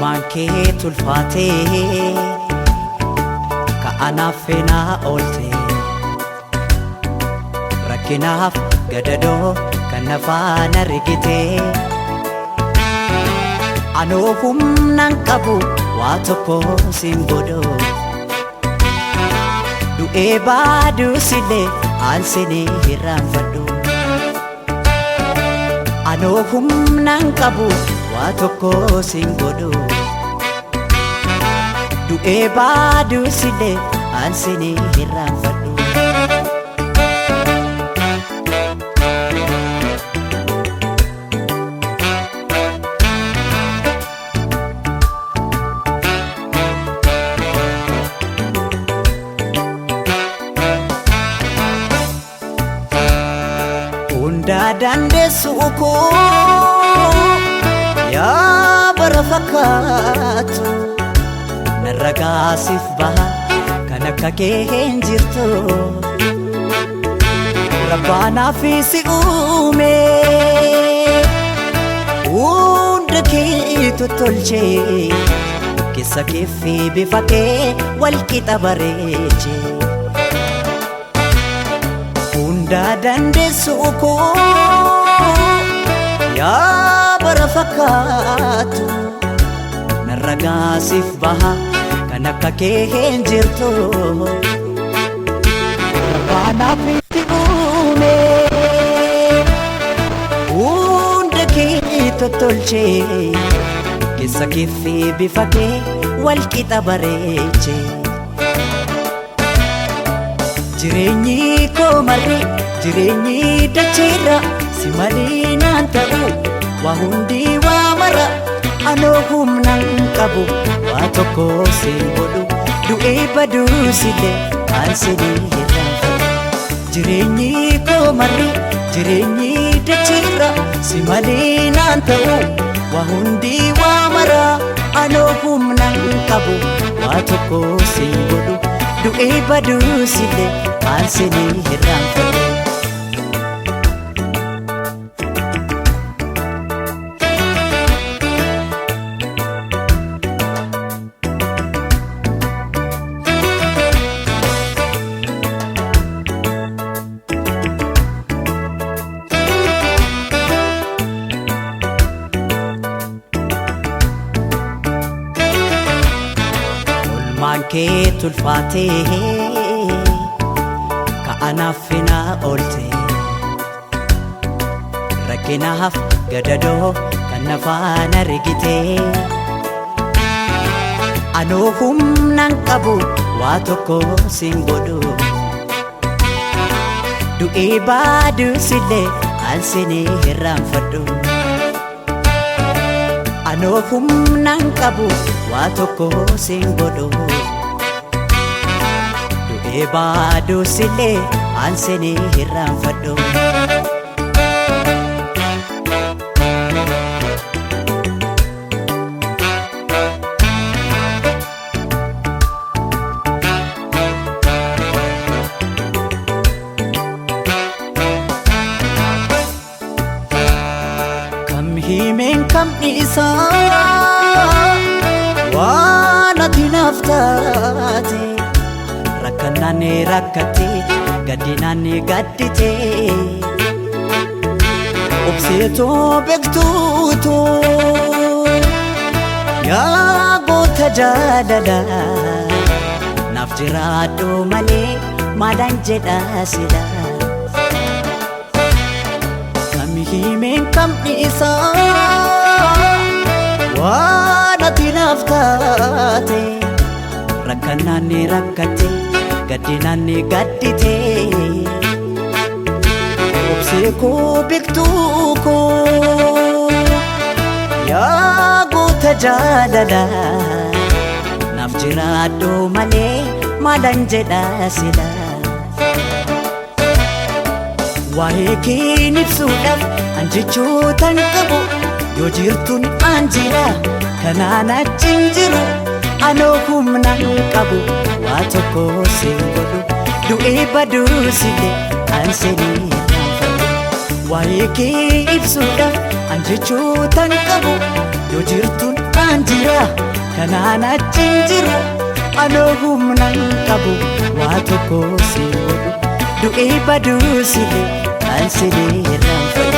Olmaan kee tulfaatee ka'anaaf feenaa oolte rakkinaaf gadadoo kan nafaan argite anoo humnaan qabu waa tokko siin godhu du'ee baaduusillee aansinii hirraanfadhu anoo humnaan qabu waa tokko siin godhu du'ee baaduusillee aansinii hirraanfadhu. Hundaa dandeessu koo yaa bara fakkaatu narra gaasiif baha kan akka kee hin jirtu rabbaanaaf si uume hunda kee tottolchee keessa kee fi bifa kee wal qixa bareechee. Hundaa dandeessu koo yaa bara fakkaatu narra gaasiif baha kan akka kee hin jirtu rabbaanaaf itti uume hunda kee tottolchee keessa kee fi bifa kee wal qixa bareechee. Jireenyi koo marri jireenyi dacheerra si malee naan ta'u waa hundi waa mara anoo humnaan qabu waa tokko siin godhu du'ee baduusillee aansinii hirraanfadhu. Jireenyi koo marri jireenyi dacheerra si malee naan ta'u waa hundi waa mara anoo humnaan qabu waa tokko siin godhu du'ee baduusillee aansinii hirraanfadhu. Olmaan kee tulfaatee ka'anaaf feenaa oolte rakkinaaf gadadoo kan nafaan argite anoo humnaan qabu waa tokko siin godhu du'ee baaduusillee aansinii hirraanfadhu anoo humnaan qabu waa tokko siin godhu du'ee baaduusillee aansinii hirraanfadhu. Kam himeen kam dhiisaa waan ati naaf taate rakkannaan rakkatte gaddinaan gaddite obseetoo beektuutu yaa goota jaalala naaf jiraadhu malee maalaan jedha sila. Kam himeen kam dhiisaa waan ati naaf taate rakkannaan rakkatte gaddinaan gaddite obsee koo beektuu koo yaa goota jaalala naaf jiraadhu malee maalaan jedha sila. Waa'ee keen ibsuudhaaf an jechootan qabu yoo jirtuun an jira kanaan achi hin jiru anoo humnaan qabu waa tokko siin godhu du'ee baduusillee aansinii hirraanfadhu. Waa'ee kee ibsuudhaaf an jechootan qabu yoo jirtuun an jira Kanaan achi hin jiru anoo humna hin qabu waa tokko si godhu. Du'ee baduu silee kan silee irraanfadhu.